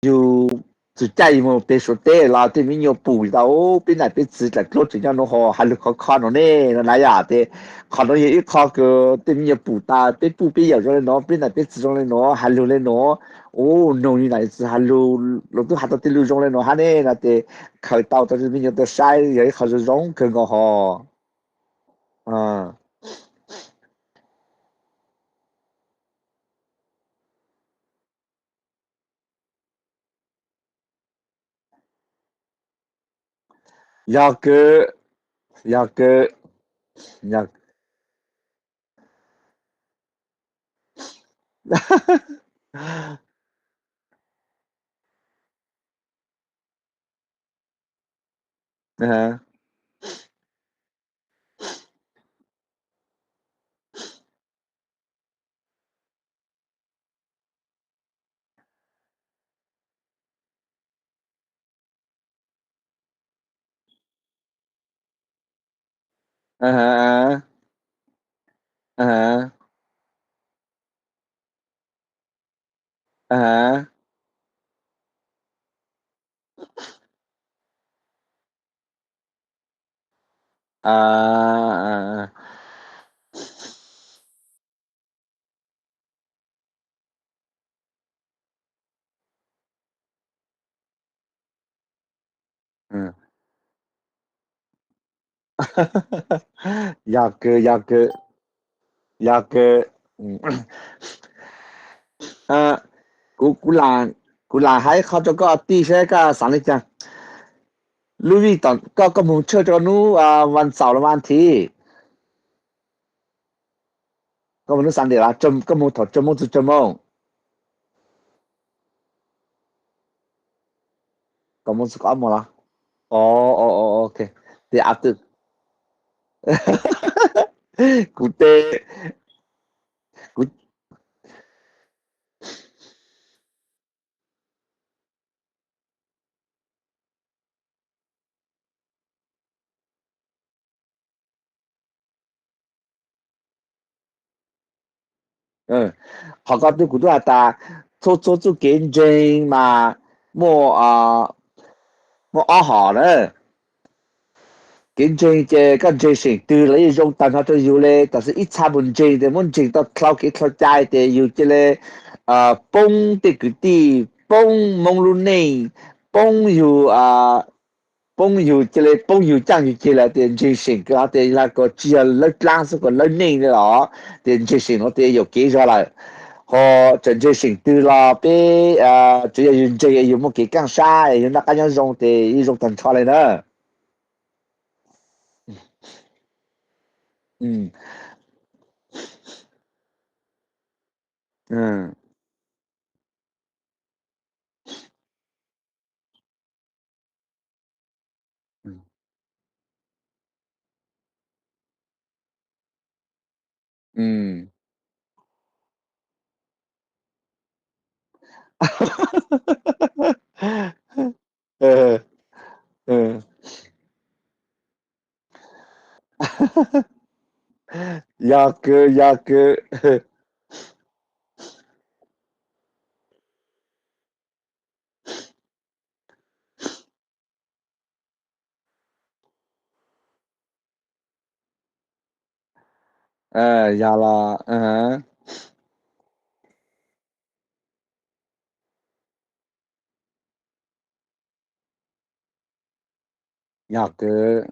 yus txug caij yus moog peg Suav teb los tej me nyuam pum tas peb nam peb txiv dlaim dluab tseem nyob nuav ho has lug khov kho no ne no na yom. Tes qhov nuav yog ib qho kws tej me nyuam pum tas peb puj peb yawm zoo le nuav, peb nam peb txiv zoo le nuav, has lug le nuav, ua noog yus nam txiv has lug, luas tub has tau tej lug zoo le nuav hab ne no tes khaws tau rua me nyuam tau saib yog ib qho zoo zoo kawg nkaus ho. Yog kawg, yog kawg, yog Yog kawg, yog kawg, yog kawg. Kuv, kuv lam hais qhov rau koj tij saib koj xav li cas. Lub vij tom koj, koj moog tshawj rau hnub vas xaum los vas thiv? Koj moog hnub Sunday los koj moog thaum tsawg moog txug tsawg moog? Kaum moog txug kaum ob moog los? Ok, tes after kuv tes kuv Qhov koj tub kuv tub has tas txhua txhua txuj kev ntseeg mas muaj, muaj ob hom na. Kev ntseeg ces koj ntseeg seem twg los yeej zoo tag nrho rau yus le, tab sis ib txha mus ntseeg tes muab ntseeg tau dlhau kev dlhau cai tes yus cia li poob tej kwv tij, poob Moob lub neej, poob yus, poob yus cia li poob yus caaj yus ceg lawm tes ntseeg seem kawg ho tes yog kuas tsis yog lawb dlaab xwb kuas lawb neej li los tes ntseeg seem nuav tes yuam kev zog lawm. Ho txawm ntseeg seem twg los peb tsuas yog yus ntseeg yus muaj kev kaaj sab yus noj qab nyob zoo tes yeej zoo tag nrho li na. Yog kawg, yog kawg. Yog los, yog kawg.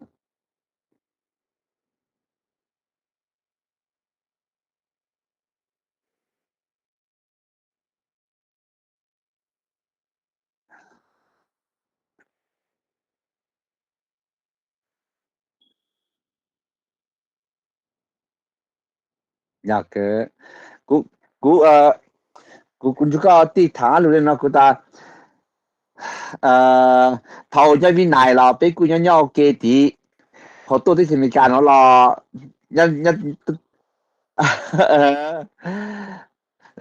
Yog kawg. Kuv, kuv, kuv, kuv nrug koj tij thaam lug le no kuv tas, thaum nyob Vib Nais los peb kuj nyob nyob ua ke tid, thaum tuaj teb chaws Amelikas no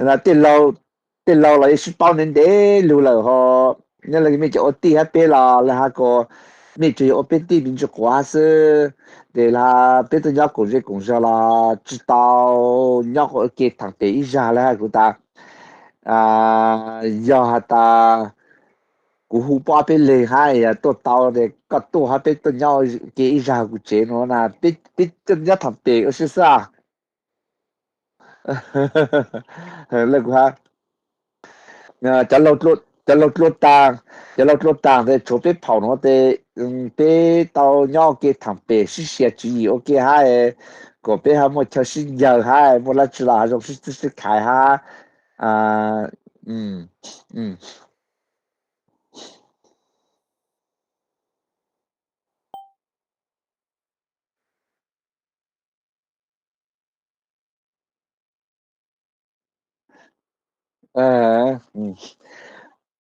los tej laug los yeej sib paub ntev ntev lug lawm ho. Nyob le mej cov ua tij hab peb los le has kuas mej tsuas yog ua peb tij me ntsis quav hab xwb, tes le has peb tuaj nyob koom zej koom zog los tsis tau nyob ua ke thaam pem ib zag le has kuv tas, yog has tas Kuv hu poj peb leeg hab yog tuaj tau tes koj tuaj hab peb tuaj nyob ke ib zag kuv tsev no na, peb, peb nyob tham pem ua si xwb. Lawv kuv hab, cov laug dlua taag, cov laug dlua taag tes tshuav peb phaum no tes peb tau nyob ua ke tham pem sib sia tswv yim ua ke hab, kom peb ho muaj chaw sib ncaws hab muaj dlaab tsi los ho zoo sib txhwb sib khaiv hab.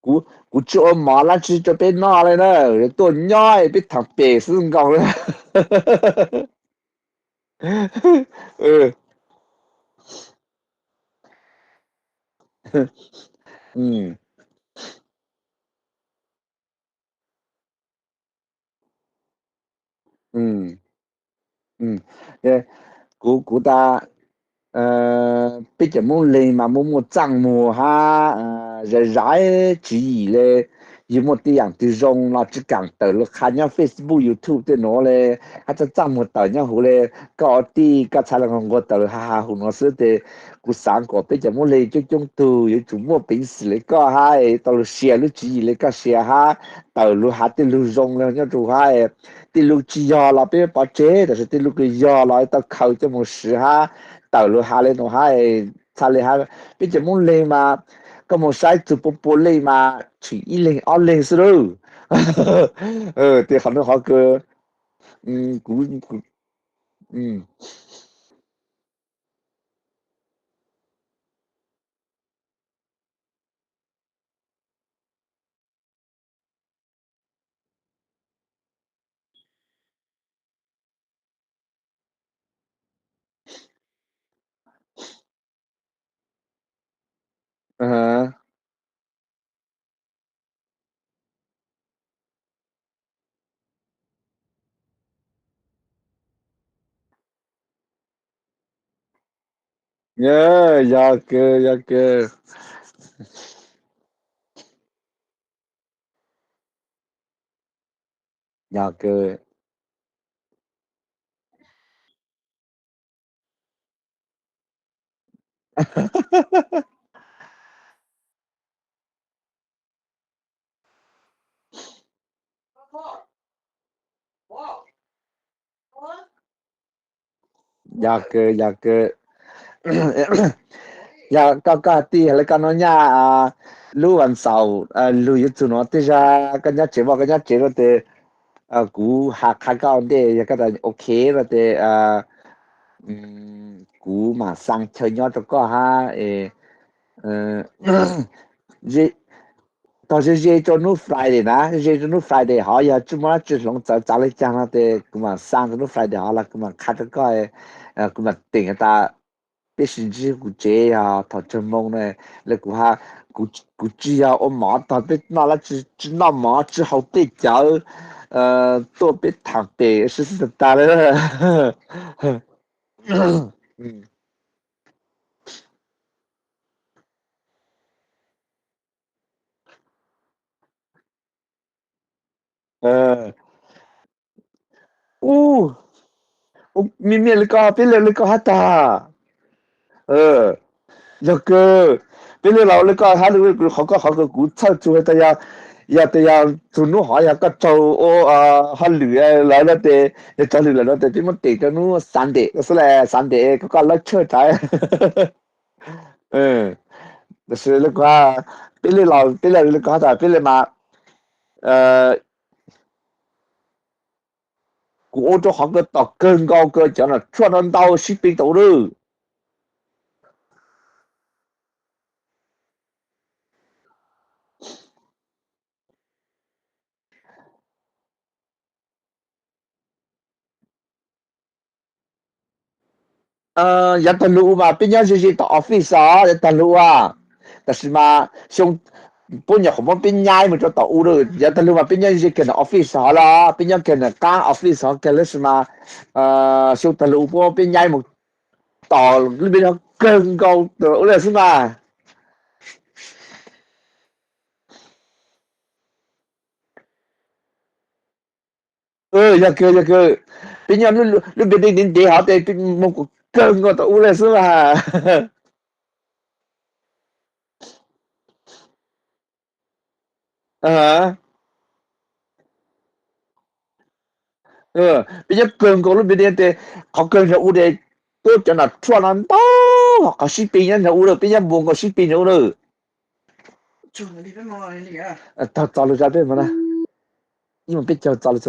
Kuv tsi ua mov dlaab tsi rua peb noj le na, tuaj nyob peb tham pem xwb nkaus le. Kuv, kuv tas, peb cov Moob Leeg mas muaj muaj txaaj muag hab zais zais tswv yim le, yug muaj tej yaam twg zoo los tsi kaam tawm lug qha nyob Facebook YouTube tej nuav le, hab txaaj txaaj muag tawm nyob huv le. Koj ua tij koj txhaj le nquag tawm lug ha ha huv nuav xwb tes kuv xaav kom peb cov Moob Leeg coob coob tug yuav tsum muaj peev xwm le koj hab tau lug sia lub tswv yim le koj sia hab tawm lug has tej lug zoo le nyob rua hab. Tej lug tsi yog los peb pov tseg, tab sis tej lug kws yog los tau khaws coj moog swv hab tawm lug has le nuav hab txhaj le hab. Peb cov Moob Leeg mas koj moog saib txug pua pua leej mas tseem ib leeg ob leeg xwb lauj. Tes qhov nuav qhov kws kuv Yog kawg, yog kawg. Yog kawg. Yog kawg, yog kawg. Yog koj, koj tij le koj nub nyaj lub vas xaum lug yuav txug nuav tej zag koj nyob tsev, koj nyob tsev lawm tes kuv has qha koj ua ntej, yog koj tas ok lawm tes kuv mam xaa chaw nyob rua koj hab. Tog ze ze rua nub Friday na, ze rua nub Friday hov, yog tsi muaj dlaab tsi hloov txawv txav le caag no tes kuv mam xaa rua nub Friday hov los kuv mam qha rua koj, kuv mam teem tas peb sib ntsib kuv tsev yog thaum tsawg moo na. Le kuv, kuv tsi yog ua mov tog peb noj dlaab tsi, tsi noj mov tsi haus tej cawv, tuaj peb tham pem sib xwb tag tag le. Ub, miaj miaj le koj, peb le le koj hab tag. Yog kawg, peb le los le koj hab, qhov koj qhov kws kuv txhawj txug tas yog, yog tas yog txug nub hov yog koj tsaug ua hauj lwm lawm no tes, yog tsaug lwm lawm no tes peb muab teem rua nub Sunday xwb le, Sunday koj, koj lawb tshawj tas. Tab sis le kuv, peb le los peb le le koj tas peb le mas, kuv ua rua qhov kws tom kawg nkaus kws cov nom tshuaj no ntau sib pib tau ua lawm. Yav tag lug ua mas peb nyob ze ze tom office os, yav tag lug ua. Tab sis mas xyoo puab nyuam qhuav muab peb nyaib mus rau tom u lawm, yav tag lug mas peb nyob ze kag ntawm office hov lawm, peb nyob kag ntawm qaab office hov kag lawm sis mas xyoo tag lug puab muab peb nyaib mus tom lub npe no kawg nkaus ua lawm xwb mas. Yog kawg, yog kawg. Peb nyob lub building ntev ntev hov tes peb mus kom kawg nkaus tom u le xwb mas. Peb nyob kawg nkaus lub building tes qhov kawg nkaus u tes tuaj cov nom thuaj no ntau, qhov sib pes nyob nraum u lawm, peb nyob npuas nkaus sib pes nraum u lawm. Txog lawm, peb mus na, ib mus peb caug txog lawm.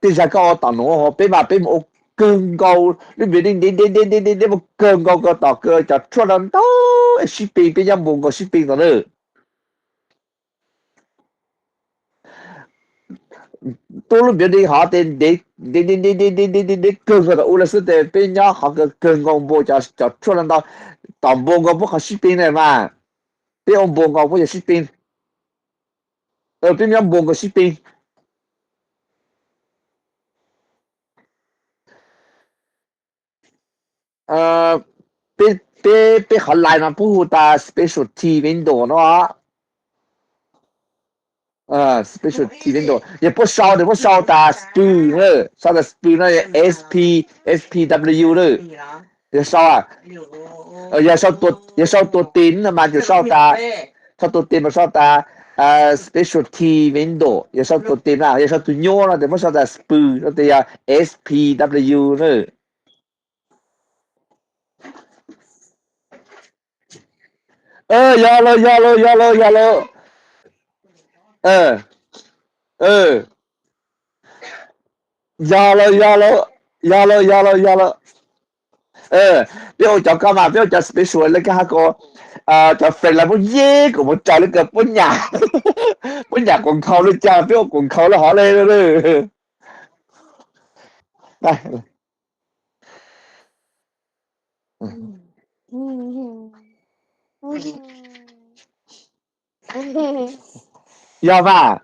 Tej zag koj ua tom nuav ho peb mas peb mus ua kawg nkaus lub building deb deb deb deb deb mus kawg nkaus kawg tom kawg cov truck no ntau, sib pes, peb nyob npuas nkaus sib pes tom na. Tuaj lub building hov tes ntev ntev ntev ntev kawg nkaus tom u lawm xwb tes peb nyob qhov kawg nkaus npuas cov truck no ntau, tom npuas nkaus puab qhov sib pes na mas. Peb ua npuas nkaus puab cov sib pes. Peb nyob npuas nkaus sib pes. Peb, peb qhov line no puab hu tas specialty window no. Specialty window, yog puab sau tes puab sau tas spw na, sau tas spw no, S P, S P W na. Yog sau, yog sau tus tes no mas yog sau tas, sau tus tes mas sau tas specialty window, yog sau tus tes na, yog sau tus nyuaj no tes muab sau tas spw no tes yog S P W na. Yog lawm, yog lawm, yog lawm, yog lawm. Yog lawm, yog lawm, yog lawm, yog lawm, yog lawm. Peb ua cov ko mas peb ua cov special le koj has ko, cov friend lawv muab yeb kuv mus tsaws le ko puab nyam, puab nyam kuv nkhaus le cas peb ua kuv nkhaus le hov le. Yog mas,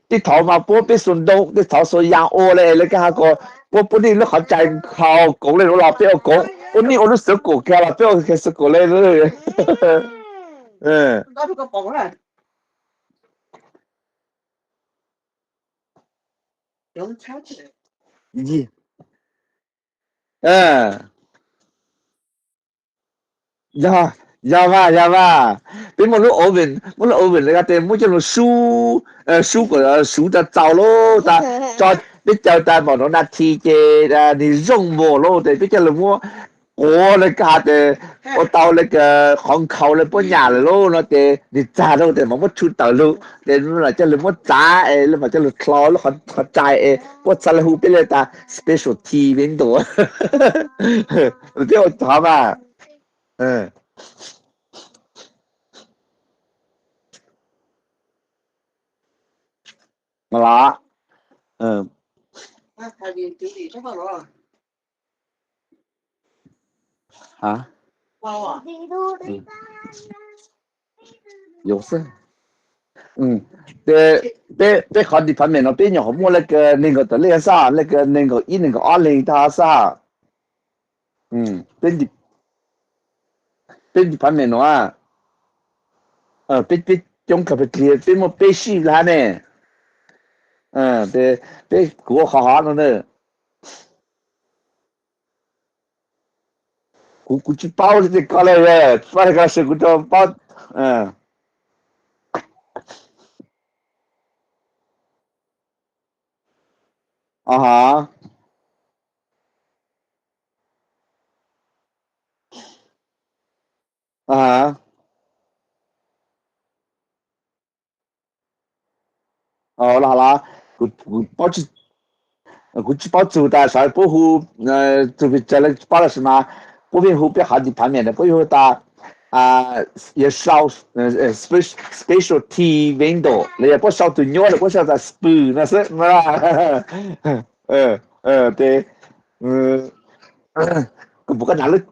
tej thaum mas puab peb xuas ntoo, tej thaum xuas yas ua le le koj has ko, puab puab nej lub qhov rais nkhaus koov le nuav los peb ua koov, puab nej ua lub xwv kaum kag los peb ua xwv kaum le. Yog, yog mas, yog mas. Peb muaj lub oven, muaj lub oven le ko tes muab coj lug sub, sub kom suv tas txaus lawm tas, tso peb caw tas npaum no nas this ces nws zoo npaum lawm tes peb coj lug muab quav le koj has tes ua tau le qhov nkhaus le puab nyam lawm lawm no tes nws txag lawm tes mam muab tshu tawm lug tes mam coj lug muab txav es mam coj lug dlhau lub qhov rais es puab txhad le hu peb le tas specialty window. Peb ua cov mas. Los, peb qhov department no peb nyuam qhuav muaj le kws neeg nkaum tawm leej xwb, le kws neeg nkaum ib neeg nkaum ob leeg tag xwb. Peb department no, peb coob kawg peb muaj peb sij hab ne. Peb kuv ua qhov hov no na. Kuv, kuv tsis paub li koj le, paub li koj seb kuv rau paub. Los, los, kuv tsis paub txug tas sav puab hu txug pes tsawg le tsis paub tab sis mas puab pheej hu peb qhov department puab pheej hu tas yog sau specialty window los yog puab sau tus nyuaj los puab sau tas spw no xwb. Tes kuv puas koj nav lub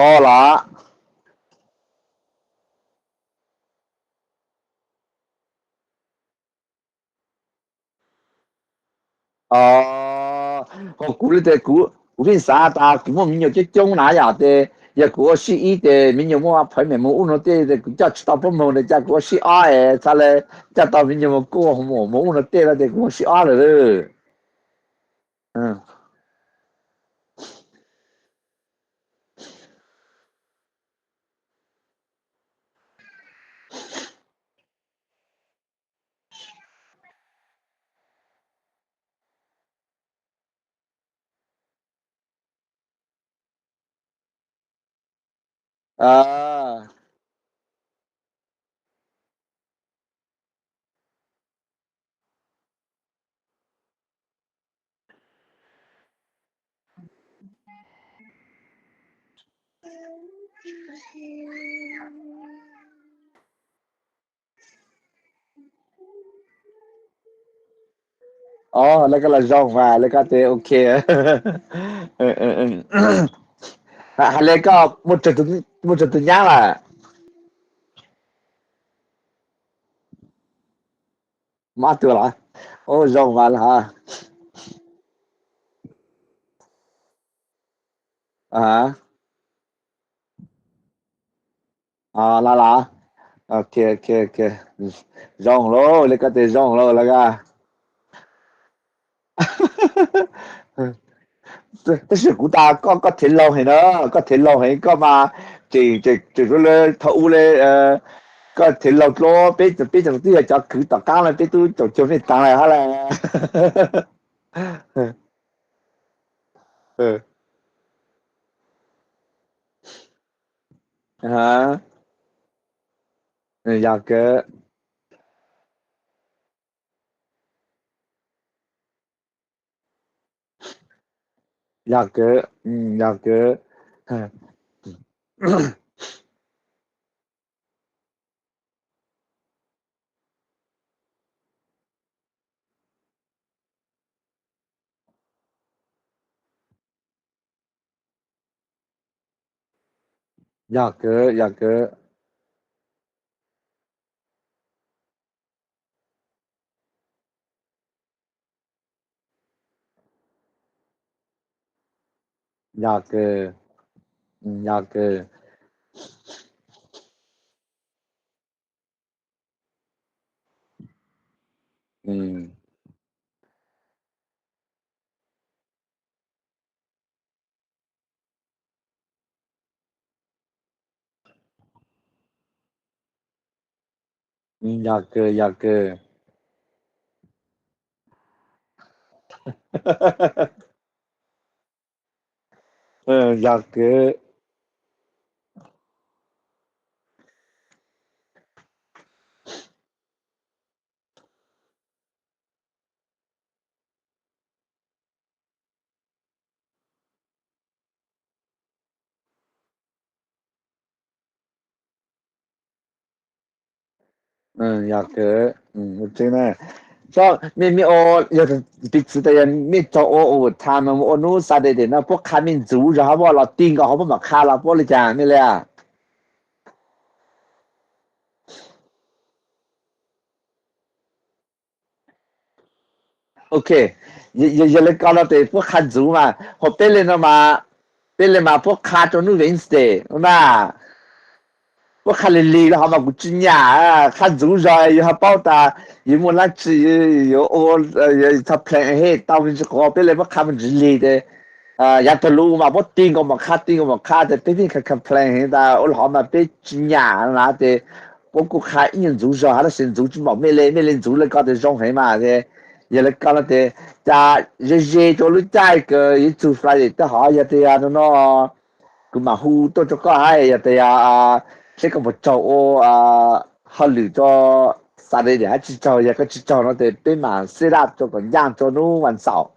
Os los, o, kuv li tes kuv, kuv pheej xav tas kuv muaj me nyuam coob coob na yom, tes yog kuv ua sij ib tes me nyuam muaj phav mem mus ub no tej tes kuv coj tsis tau pob moog tes cas kuv ua sij ob es txhad le coj tau me nyuam mus kuaj mus ub no tej no tes kuv ua sij ob lawm. Os, lawv koj los zoo mas lawv koj tes ok. Hais le koj muaj tsawg tus nyab lawm? Muaj ob tug los? Ua zoo mas lawm hos. Los los, ok ok ok, zoo lauj, li koj tes zoo lauj lawv koj. Tab sis kuv tas koj, koj thev laug heev na, koj thev laug heev koj mas tseem, tseem thaum ub le, koj thev laug dlua, peb, peb tseem twb yog cov kwv tom qab no peb twb caum cuag nej taag lawm hab lawm. Yog kawg, yog kawg, yog kawg. Yog kawg, yog kawg. Yog kawg, yog kawg. Yog kawg, yog kawg. Yog kawg. Yog kawg, tseeb na. Mej, mej ua, yog piv txwv tas yog mej tau ua overtime mus ua nub Saturday no puab qha mej ntxuv zog hab puab los ti nkaus hov puab mam qha los puab le caag mej le? Ok, yog le ko no tes puab qha ntxuv mas, ho peb le no mas, peb le mas puab qha rua nub Wednesday na. Puab qha lig lig le hov mas kuv tsi nyam, qha ntxuv zog yus ho paub tas yus muaj dlaab tsi, yus ua, yus txhaj plan ahead tau me ntsis quav, peb le puab qha me ntsis lig tes yav tag lug mas puab ti nkaus mam qha, ti nkaus mam qha tes peb pheej complain heev tas ua le hov mas peb tsi nyam na tes puab kuj qha ib nyuag ntxuv zog hab tab sis ntxuv tsi npaum mej le, mej le ntxuv le ko tes zoo heev mas tes yog le ko no tes cas ze ze rua lub caij kws yuav txug Friday tab hov yog tas yog no no kuv mam hu tuaj rua koj hab yog tas yog seb koj puas tsaug ua hauj lwm rua Saturday hab tsi tsaug, yog koj tsi tsaug no tes peb mam set up rua kom ncaaj rua nub vas xaum.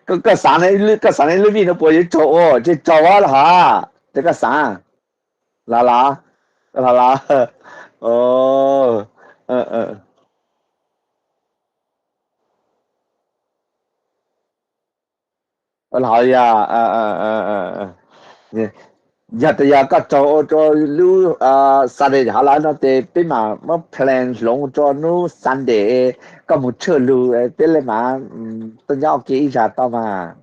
Koj xaav, koj xaav ib lub vij no puas yuav raug ua, tsis raug a los hov? Ces koj xaav, los los, los los. Los hov yog, yog tas yog koj raug ua rau lub Saturday hov lawm no ces peb mam muab plan hloov rau hnub Sunday koj mus tshwj lug, peb le mam tuaj nyob ua ke ib zag tau mas.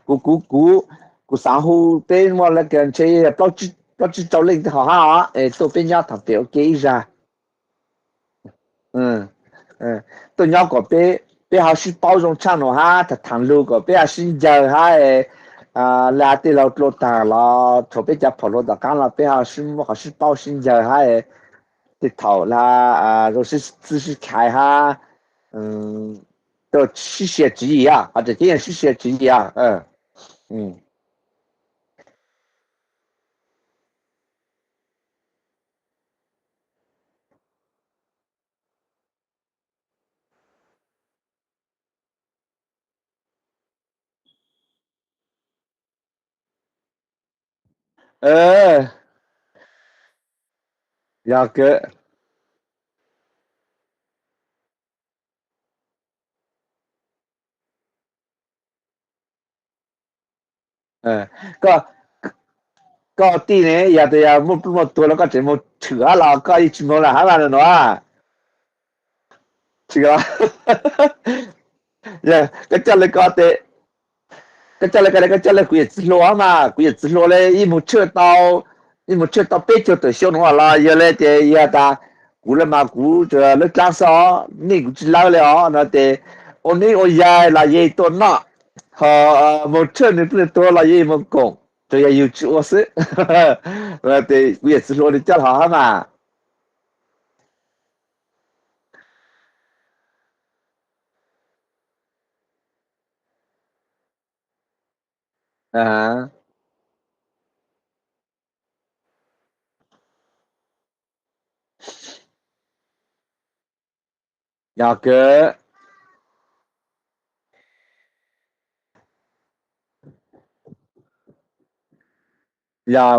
Kuv, kuv, kuv, kuv xaav hu peb muaj le kws ntshe plaub tsib rau leej hov hab os, es tuaj peb nyob thaum pem ua ke ib zag. Tuaj nyob kom peb, peb ho sib paub zoo tshaj no hab, tham tham lug kom peb ho sib ncaws hab, le hais tej laug dlua taag los rhuav peb cov phaum hluas tom qaab los peb ho sib, ho sib paub sib ncaws hab, tej thaum le zoo sib txwv sib khaiv hab, sib sia tswv yim, ho tseem ceeb yog sib sia tswv yim. Yog kawg. Koj, koj tij ne, yog tas yog muaj pluj muaj tuag los koj tseem moog tshwm hab los koj yeej tsis moog lawm hab mas no. Koj coj le ko, koj coj le ko, koj coj le kuv yawm txiv hluas mas, kuv yawm txiv hluas le yeej moog tshwj tau, yeej moog tshwj tau peb caug tawm xyoo nuav los yog le ces yog tas kuv le mas kuv lawb dlaab xwb os, nej kuv tsis lawb le os no ces ua neeb ua yaig los yeej tuaj noj, ho moog tshwj nwg pluj nwg tuag los yeej moog koom, tsuas yog yug tsis ua xwb. Ces kuv yawm txiv hluas le coj hov hab mas. Yog kawg. Yog.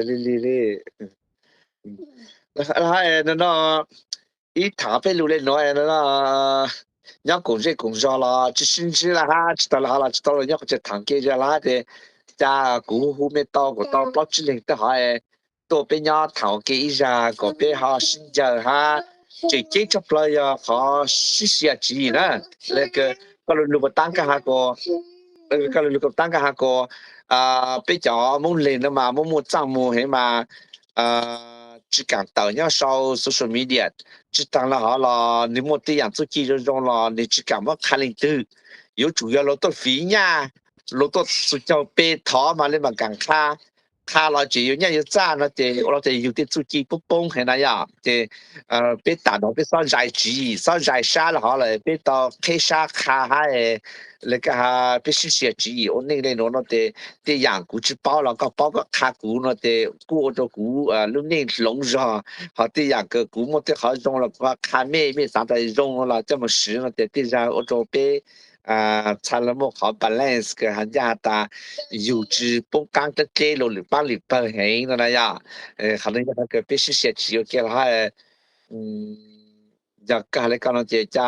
Li li li. No no, ib thaam peb lug le nuav no, nyob koom zej koom zog los tsis sib ntsib lawm hab, tsis tau lawm hab los tsis tau, nyob qhov chaw thaam ke zog lawm hab ces Cas kuv hu mej tau kuv tau plaub tsib leeg tej hov tuaj peb nyob tham ua ke ib zag kom peb ho sib ncaws hab. Tseem ceeb tshaj plaws yog qhov sib sia tswv yim na. Koj lug lug taab koj has kuas, koj lug lug taab koj has kuas peb cov Moob Leeg no mas muaj muaj txaj muag heev mas tsi kaam tawm nyob sau social media. Tsi taag le hov los nwg muaj tej yaam txuj ci zoo zoo los nwg tsi kaam muab qha leej twg. Yuav tsum yog luag tuaj fiv nyaj, luag tuaj txug caug pe thov mas le maam kaam qha. Qha los tseem yuav nyaj yuav txaj no ces ua rua ces yug tej txuj ci poob poob heev na yom. Ces peb tam no peb xob zais tswv yim xob zais sab le hov lawm peb tau qheb sab qha hab le koj has peb sib sia tswv yim ua neej le nuav no ces tej yaam kuv tsi paub los koj paub koj qha kuv no ces kuj ua rua kuv lub neej hloov zog. Ho tej yaam kws kuv muaj tej qhov zoo los kuv qha mej, mej xaav tas zoo los coj moog swv no ces tej zag ua rua peb txhaj le muaj qhov balance kws has ncaj has tas yug tsi poob qaab dleb dleb luas lwm paab lwm pawg heev no na yom. Qhov no yog qhov kws peb sib sia tswv yim ua ke los hab. Yog koj has le koj no ces ca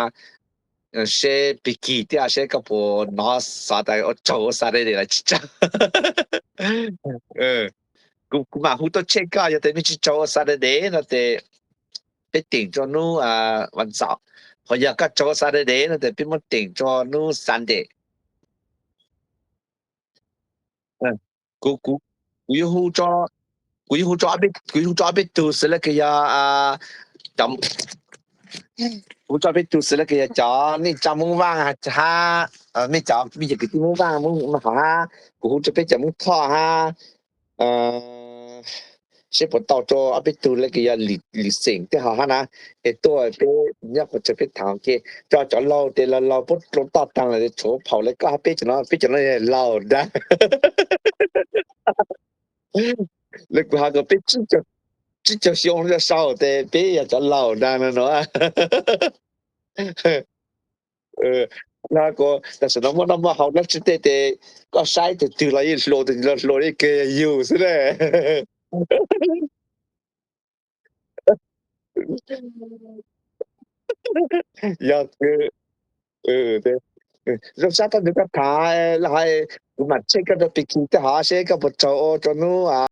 seb pig kig thiab seb koj puas nov xav tas ua tsaug ua Saturday los tsi tsaug. Kuv mam hu tuaj check koj, yog tas mej tsi tsaug ua Saturday no ces peb teem rua nub vas xaum, ho yog koj tsaug ua Saturday no ces peb muab teem rua nub Sunday. Kuv, kuv yuav hu, kuv yuav hu rua ob peb tug xws le kws yog, kuv hu rua ob peb tug xws le kws yog cov neej tsa Moob Vaaj hab, mej cov mej cov kwv tij Moob Vaaj Moob no hov hab, kuv hu rua peb cov Moob Thoj hab, seb puas tau rua ob peb tug le kws yog lwm xeem tej hov hab na, es tuaj peb nyob qhov chaw peb thaam ke. Rua cov laug tes laug laug puab dlua toj taag lawm tshuav phaum le koj hab peb cov no, peb cov no laug nraag. Le kuv has kom peb tsib caug xyoo rua sau tes peb yog cov laug nraag no no. Kuv, tam sim no muaj noj muaj haus dlaab tsi tej tes koj saib tug twg los yeej hluas, tug twg los hluas, yeej kawg yug xwb na. Yog, zoo sab thaum ntawd koj tham, kuv mam check koj rua pig kig tej hov seb koj puas tsaug ua rua nub